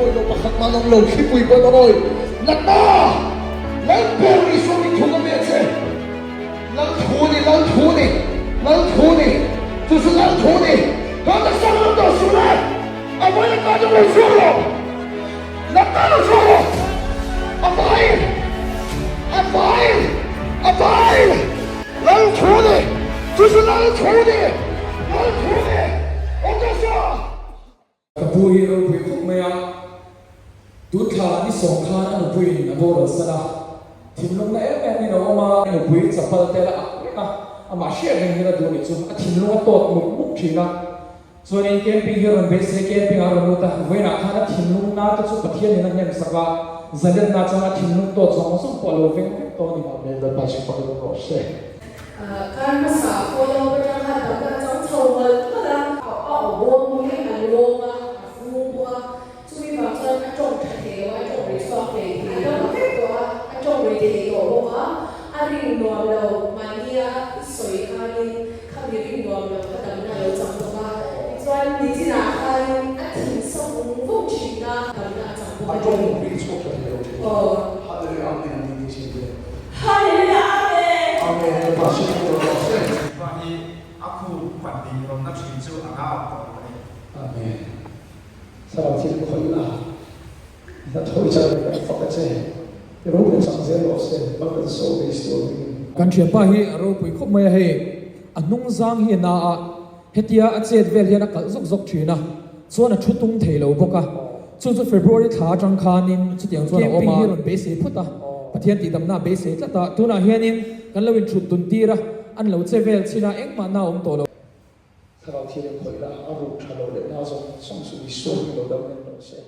Awi lo pakhat man awm lo thlipui pawh an awi natna Lal ber Isua min thu ka pe a che Lal thu a ni Lal thu a ni Lal thu a ni chu chu Lal thu a ni Ka taksa ka lo tawh suh le a vawi natna chu lo chhuak rawh natna lo chhuak rawh a vai a vai a vai Lal thu a ni chu chu Lal thu a ni Lal thu a ni aw taksa. Ka pu hi ropui khawp mai a, tun thla ni sawm khan a nupuiin a boral san a, thinlung na em em in a awm a, a nupui chapal te la ak reng a, amah hriat reng hian a duh nih chu a thinlung a tawt muk muk thin a, chuanin camping hi a rawn beisei camping ah a rawn lut a, vawiinah khan a thinlung na te chu Pathian in a hnem sak a, zalenna chuan a thinlung tawt zawng zawng pawh a lo veng vek tawh a ni. Amen Lalpa chu fak in rawh se. Kar hmasa pawh lo atang khan damna a chang chho malh malh a. A awm hi a lawm a, a fung bawk a, chumi vang chuan a tawng tha thei lo a, a tawng ri chhuak thei thei a dam vek tawh a, a tawng ri thei tawh bawk a, a rin nuam lo mahnia i sawi khanin khami rin nuam lo kha damna a lo chang bawk a, tichuan nichinah khanin a thin sa vung vung thin a, damna a chang bawk a ni. A tawng ri chhuak tha thei lo thin. Hallelujah Amen an ti ni sin te. Hallelujah Amen. Amen Lalpa hriat tur rawh se. Pa hi a khup pan ding rawnna thin chu a ngau tawh a ni. Amen. Thlarau thil khawih la, i hnathawh i chak reng kan fak a che. I ropui chak zel rawh se, mal kan sawm Isua hmingin. Kan thianpa hi a ropui khawp mai a hei, a hnung zang hi a na a, hetia a chet vel hian a kalh zawk zawk thin a, chuan a thu tung thei lo bawk a, chu chu February thla atang khanin chutiang chuan a awm a. Camping hi rawn beisei phut a, Pathian tihdamna a beisei tlat a, tunah hianin kan lo inthut dun tir a, an lo che vel chin a, engmah na awm tawh lo. Thlarau thil in khawih la, a ruk tha lo leh na zawng zawng chu Isua hi lo dam reng lo se.